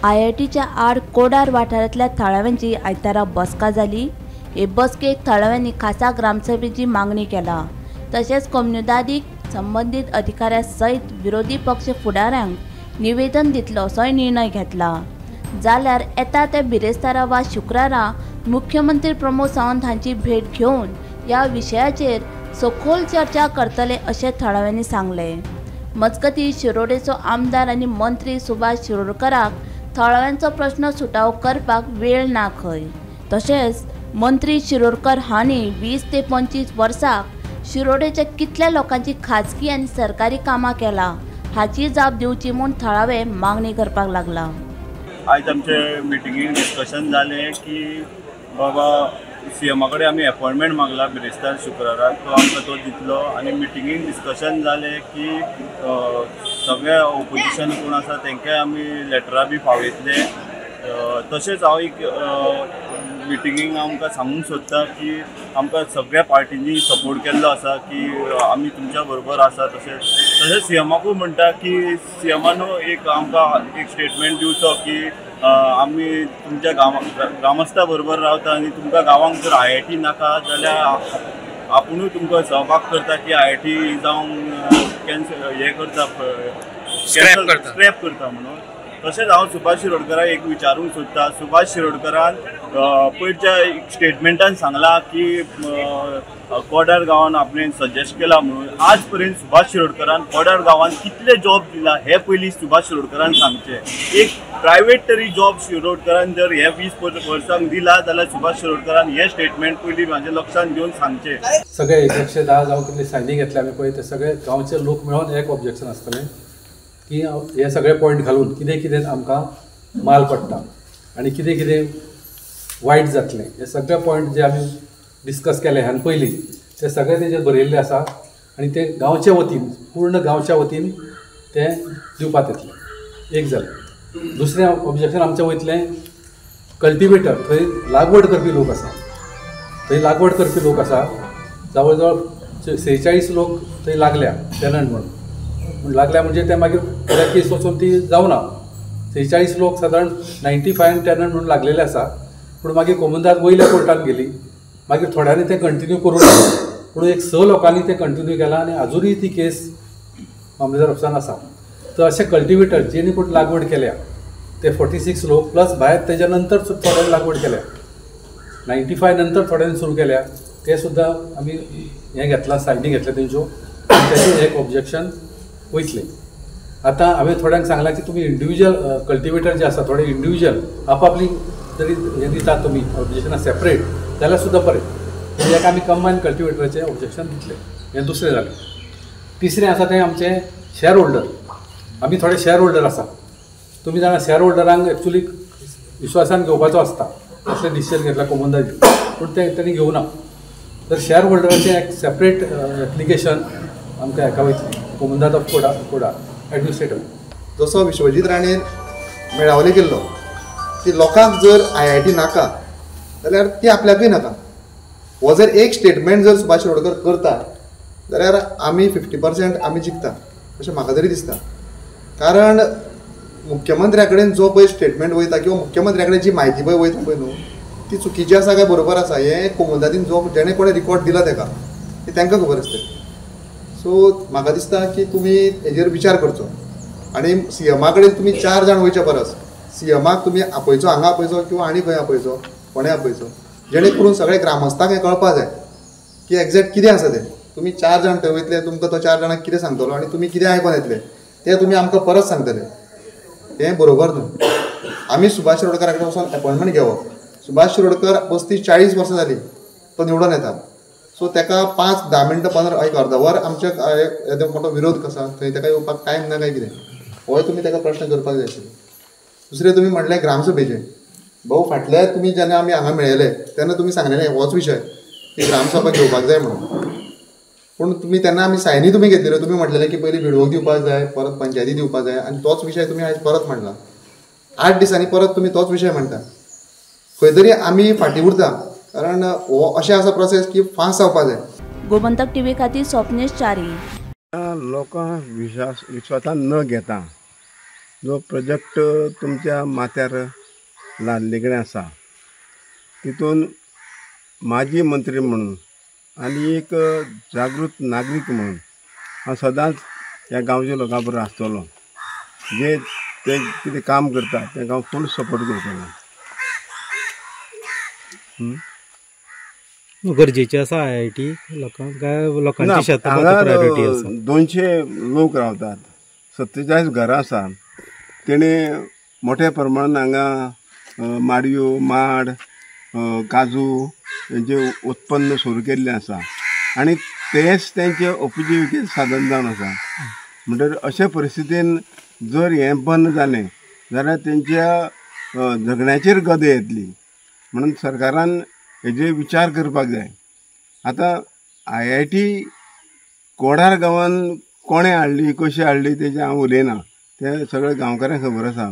आयआयटीच्या आड कोडार वाठारांतल्या थळाव्यांची आयतारा बसका जाली. हे बसकेक थळाव्यांनी खासा ग्रामसभेची मागणी केला. तशेंच कोमुनिदादीक संबंदीत अधिकाऱ्यां सयत विरोधी पक्ष फुडाऱ्यांक निवेदन दितलो असोय निर्णय घेतला. जाल्यार येता ते बिरेस्तारा वा शुक्रारा मुख्यमंत्री प्रमोद सावंत हांची भेट घेवन ह्या विशयाचेर सखोल चर्चा करतले अशें थळाव्यांनी सांगलें. मजगतीं शिरोडेचो आमदार आनी मंत्री सुभाष शिरोडकराक थळाव्यांचो प्रश्न सुटावो करपाक वेळ ना खंय. तशेंच मंत्री शिरोडकर हांणी 20 ते 25 वर्साक शिरोडेच्या कितल्या लोकांची खाजगी आनी सरकारी कामां केला हाची जाप दिवची म्हूण थळावे मागणी करपाक लागला. आयज आमचे मिटिंगेक डिस्कशन जालें की बाबा सीएमा कडेन आमी अपॉयंटमेंट मागला बिरेस्तार शुक्राराक, तो आमकां तो दितलो. आनी मिटिंगेक डिस्कशन जालें की सगळे ओपोजिशन कोण आसा तांकांय आमी लेटरां बी पावयतले. तशेंच हांव एक मिटिंगेक आमकां सांगूंक सोदता की आमकां सगळ्या पार्टींनी सपोर्ट केल्लो आसा की आमी तुमच्या बरोबर आसा. तशेंच तशेंच सीएमाकूय म्हणटा की सीएमान एक आमकां एक स्टेटमेंट दिवचो की आमी तुमच्या ग्रामस्था बरोबर रावता आनी तुमकां गांवांक जर आयआयटी नाका जाल्यार आपुणूय तुमकां सहभाग करता की आयआयटी जावं कॅन्सल हें करता, स्क्रॅप करता म्हणून. तशेंच हांव सुभाष शिरोडकराक एक विचारूंक सोदता. सुभाष शिरोडकरान पयरच्या एक स्टेटमेंटान सांगलां की कोडार गांवान आपणें सजेस्ट केला म्हणून. आज पर्यंत सुभाष शिरोडकरान कोडार गांवान कितले जॉब दिला हे पयलीं सुभाष शिरोडकरान सांगचें. एक प्रायवेट तरी जॉब शिरोडकरान जर हे 20 वर्सांक दिला जाल्यार सुभाष शिरोडकरान हे स्टेटमेंट पयलीं म्हाज्या लक्षांत घेवन सांगचें. सगळे 110 जावं कितले सायनी घेतले आमी पळय ते सगळे गांवचे लोक मेळून एक ऑब्जेक्शन आसतलें की हे सगळे पॉयंट घालून कितें कितें आमकां माल पडटा आनी कितें कितें वायट जातलें हे सगळे पॉयंट जे आमी डिस्कस केले ह्यान पयलीं ते सगळे तेजेर बरयल्ले आसा आनी ते गांवचे वतीन पूर्ण गांवच्या वतीन ते दिवपाक येतले. एक जालें. दुसरें ऑब्जेक्शन आमचें वयतलें कल्टिवेटर, थंय लागवड करपी लोक आसा, थंय लागवड करपी लोक आसा जवळ जवळ 46 लोक थंय लागल्या टेनंट म्हणून. पूण लागल्या म्हणजे ते मागीर फुडें केस वचून ती जावना. 46 लोक सादारण 95 टेनंट म्हणून लागलेले आसा. पूण मागीर कोमुनिदाद वयल्या कोर्टान गेली, मागीर थोड्यांनी तें कंटिन्यू करूं पूण एक 6 लोकांनी तें कंटिन्यू केलां आनी आजुनूय ती केस मामलेदार ऑफिसान आसा. तर अशे कल्टिवेटर जेणी कोण लागवड केल्या ते 46 लोक प्लस भायर तेज्या नंतर थोड्यांनी लागवड केल्या, 95 नंतर थोड्यांनी सुरू केल्या, ते सुद्दां आमी हें घेतलां, सायनी घेतल्या तेंच्यो, तेजें एक ऑब्जेक्शन वयतलें. आतां हांवें थोड्यांक सांगलां की तुमी इंडिविज्युअल कल्टिवेटर जे आसा थोडे इंडिविज्युअल आपापली जरी हें दितात तुमी ऑब्जेक्शनां सेपरेट जाल्यार सुद्दां बरें. हेका आमी कंबायन कल्टिवेटराचें ऑब्जेक्शन दितले. हें दुसरें जालें. तिसरें आसा तें आमचें शेअर होल्डर. आमी थोडे शेअर होल्डर आसा, तुमी जाणा शेअर होल्डरांक एक्चुली विश्वासान घेवपाचो आसता असलें डिसिजन घेतला कोमुनिदादीन, पूण तें तेणी घेवना. तर शेअर होल्डराचें एक सेपरेट एप्लिकेशन आमकां हेका वयतलें कोमुनिदाद ऑफ कोडा एडमिनिस्ट्रेटर. जसो विश्वजीत राणेन मेळावले केल्लो की लोकांक जर आयआयटी नाका जाल्यार ती आपल्याकूय नाका, हो जर एक स्टेटमेंट जर सुभाष शिरोडकर करता जाल्यार आमी 50% आमी जिखता अशें म्हाका तरी दिसता. कारण मुख्यमंत्र्या कडेन जो पळय स्टेटमेंट वयता किंवा मुख्यमंत्र्या कडेन जी म्हायती पळय वयता पळय न्हू ती चुकीची आसा काय बरोबर आसा हें कोमुनिदादीन जो जेणे कोणें रिकॉर्ड दिला तेका ती तांकां खबर आसता. सो म्हाका दिसता की तुमी हेजेर विचार करचो आनी सीएमा कडेन तुमी 4 जाण वयच्या परस सीएमाक तुमी आपयचो, हांगा आपयचो किंवा आनी खंय आपयचो, कोणें आपयचो, जेणे करून सगळे ग्रामस्थांक हें कळपा जाय की एग्जॅक्ट कितें आसा तें. तुमी 4 जाण थंय वयतले, तुमकां तो 4 जाणांक कितें सांगतलो आनी तुमी कितें आयकोन येतले तें तुमी आमकां परत सांगतले, तें बरोबर न्हू. आमी सुभाष शिरोडकरा कडेन वचोन अपॉयंटमेंट घेवप. सुभाष शिरोडकर 35-40 वर्सां जालीं तो निवडून येता, सो ताका 5-10 मिनटां 15 एक अर्द वर आमच्या येदो मोठो विरोध कसा थंय ताका येवपाक टायम ना काय कितें, होय तुमी ताका प्रश्न करपाक जाय आशिल्लो. दुसरें तुमी म्हणलें ग्रामसभेचें, भाऊ फाटले तुमी जेन्ना आमी हांगा मेळयले तेन्ना तुमी सांगलेलें होच विशय की ग्रामसभा घेवपाक जाय म्हणून, पूण तुमी तेन्ना आमी सायनी तुमी घेतलेल्यो, तुमी म्हटलेलें की पयलीं बिडवोक दिवपाक जाय, परत पंचायती दिवपाक जाय, आनी तोच विशय तुमी आयज परत म्हणला. 8 दिसांनी परत तुमी तोच विशय म्हणटा. खंय तरी आमी फाटीं उरता, कारण हो अशें आसा प्रोसेस की फास्ट जावपाक जाय. गोमंतक टीव्ही खातीर स्वप्नेश चारी. लोकांक विश्वासान न घेता जो प्रोजेक्ट तुमच्या माथ्यार लादले कडेन आसा तितून माजी मंत्री म्हणून आनी एक जागृत नागरीक म्हणून हांव सदांच ह्या गांवच्या लोकां बरोबर आसतलो. जे ते कितें काम करता तांकां हांव फूल सपोर्ट करतलो. गरजेचे आसा आय I T लोकांक काय लोकांची शेतां प्रायोरिटी आसा? 200 लोक रावतात, 47 घरां आसा. तेणें मोठ्या प्रमाणान हांगा माडयो, माड, काजू हेंचें उत्पन्न सुरू केल्लें आसा आनी तेंच तेंचें उपजिविकेचें साधन जावन आसा. म्हणटकीर अशे परिस्थितीन जर हें बंद जालें जाल्यार तेंच्या जगण्याचेर गदय येतली. म्हणून सरकारान हेजेर विचार करपाक जाय. आतां आय I T कोडार गांवान कोणें हाडली, कशी हाडली तेजें हांव उलयना, तें सगळें गांवकारांक खबर आसा.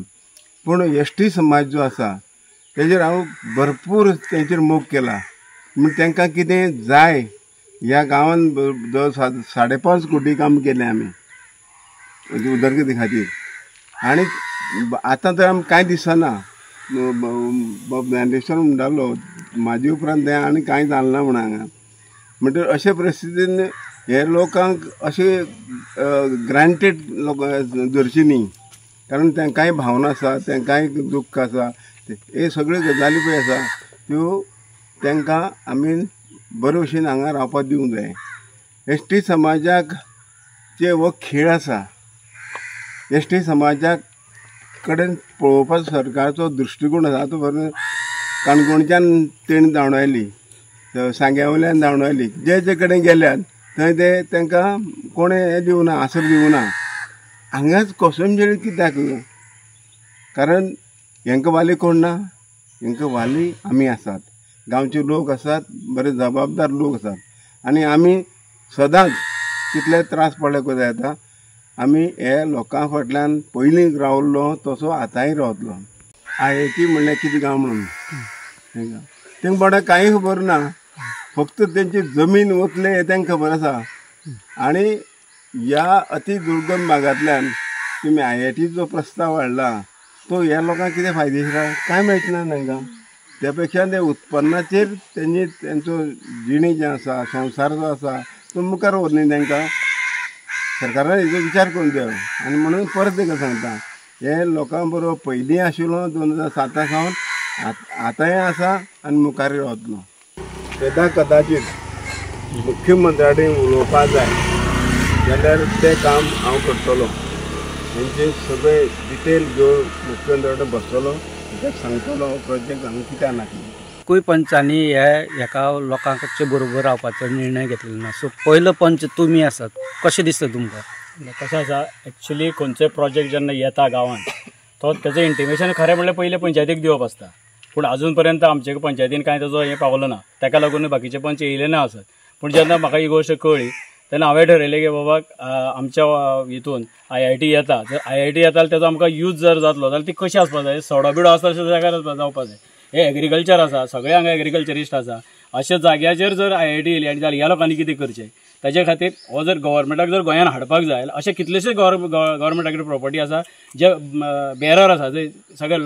पूण एस टी समाज जो आसा तेजेर हांव भरपूर तेंचेर मोग केला. म्हण तांकां कितें जाय ह्या गांवान जवळ 5.5 कोटी काम केलें आमी उदरगती खातीर. आनी आतां तर आमकां कांय दिसना. बाब ज्ञानेश्वर म्हणटालो म्हाजे उपरांत तें आनी कांय जालें ना म्हण हांगा. म्हणटकीर अशे परिस्थितीन हे लोकांक अशें ग्रांटेड लोक धरची न्ही, कारण तांकांय भावना आसा, तांकांय दुख्ख आसा. हे सगळ्यो गजाली पळय आसा त्यो तांकां आमी बरे भशेन हांगा रावपाक दिवंक जाय. एस टी समाजाक जे हो खेळ आसा, एस टी समाजाक कडेन पळोवपाचो सरकारचो दृश्टिकोण आसा तो बरो. काणकोणच्यान तेणी धांवडायली, सांग्या वयल्यान धांवडायली, जे जे कडेन गेल्यात थंय ते तांकां कोणें हें दिवना, आसरो दिवना. हांगाच कोसमझेरी कित्याक? कारण हेंकां वाली कोण ना, हेंकां वाली आमी आसात, गांवचे लोक आसात, बरे जबाबदार लोक आसात. आनी आमी सदांच कितले त्रास पडले कशे जाता आमी हे लोकां फाटल्यान पयलीं रावल्लो तसो आतांय रावतलो. आय I T म्हणल्यार कितें गांव म्हणून तांकां बाबड्या कांय खबर ना, फक्त तेंची जमीन वतले हें तांकां खबर आसा. आनी ह्या अति दुर्गम भागांतल्यान तुमी आय आय टीचो प्रस्ताव हाडला तो ह्या लोकांक कितें फायदेशीर आसा? कांय मेळचें ना तांकां. त्या पेक्षा ते उत्पन्नाचेर तेंची तेंचो जिणे जें आसा, संवसार जो आसा तो मुखार व्हरनी तांकां. सरकारान हेजो विचार करूंक जाय. आनी म्हणून परत एकदां सांगता, हे लोकां बरोबर पयलीं आशिल्लो 2007 सावन आतांय आसा आनी मुखारय रावतलो. यदा कदाचीत मुख्यमंत्र्या कडेन उलोवपाक जाय जाल्यार तें काम हांव करतलो. हेंचे सगळे डिटेल घेवन मुख्यमंत्र्या कडेन बसतलो, ताका सांगतलो प्रोजेक्ट हांगा कित्याक नाका. एकूय पंचांनी हे हेका लोकांचे बरोबर रावपाचो निर्णय घेतलेलो ना. सो पयलो पंच तुमी आसात, कशें दिसता तुमकां? कशें आसा एक्चुली खंयचोय प्रोजेक्ट जेन्ना येता गांवांत तो तेजो इंटिमेशन खरें म्हणल्यार पयलीं पंचायतीक दिवप आसता. पूण अजून पर्यंत आमचे पंचायतीन कांय तेजो हें पावलो ना, ताका लागून बाकीचे पंच येयले ना आसत. पूण जेन्ना म्हाका ही गोश्ट कळ्ळी तेन्ना हांवें ठरयलें की बाबा आमच्या हितून आय I T येता, जर आय I T येता तेजो आमकां यूज जर जातलो जाल्यार ती कशी आसपाक जाय, सडो बिडो आसता अशें जाग्यार जावपाक जाय. हे एग्रीकल्चर आसा, सगळे हांगा एग्रीकल्चरिस्ट आसा, अशा जाग्याचेर जर आय I T येयली आनी जाल्यार ह्या लोकांनी कितें करचें ताजे खातीर हो जर गव्हर्मेंटाक जर गोंयान हाडपाक जाय अशे कितलेशे गव्हर्मेंटा कडेन प्रॉपर्टी आसा जे बेरर आसा, जे सगळे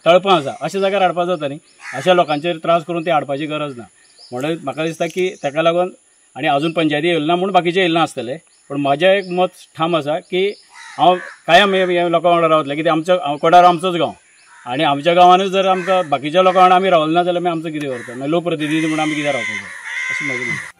तळपां आसा, अशा जाग्यार हाडपाक जाता न्ही. अशा लोकांचेर त्रास करून ते हाडपाची गरज ना. म्हणून म्हाका दिसता की ताका लागून आनी अजून पंचायती येयले ना म्हूण बाकीचे येयले ना आसतले, पूण म्हाजें एक मत ठाम आसा की हांव कायम हे लोकां वांगडा रावतलें. कित्याक आमचो कोडार आमचोच गांव आनी आमच्या गांवानूच जर आमकां बाकीच्या लोकां वांगडा आमी रावले ना जाल्यार मागीर आमचो कितें करता, मागीर लोकप्रतिनिधी म्हणून आमी कित्याक रावपाचें अशें म्हजें म्हणणें.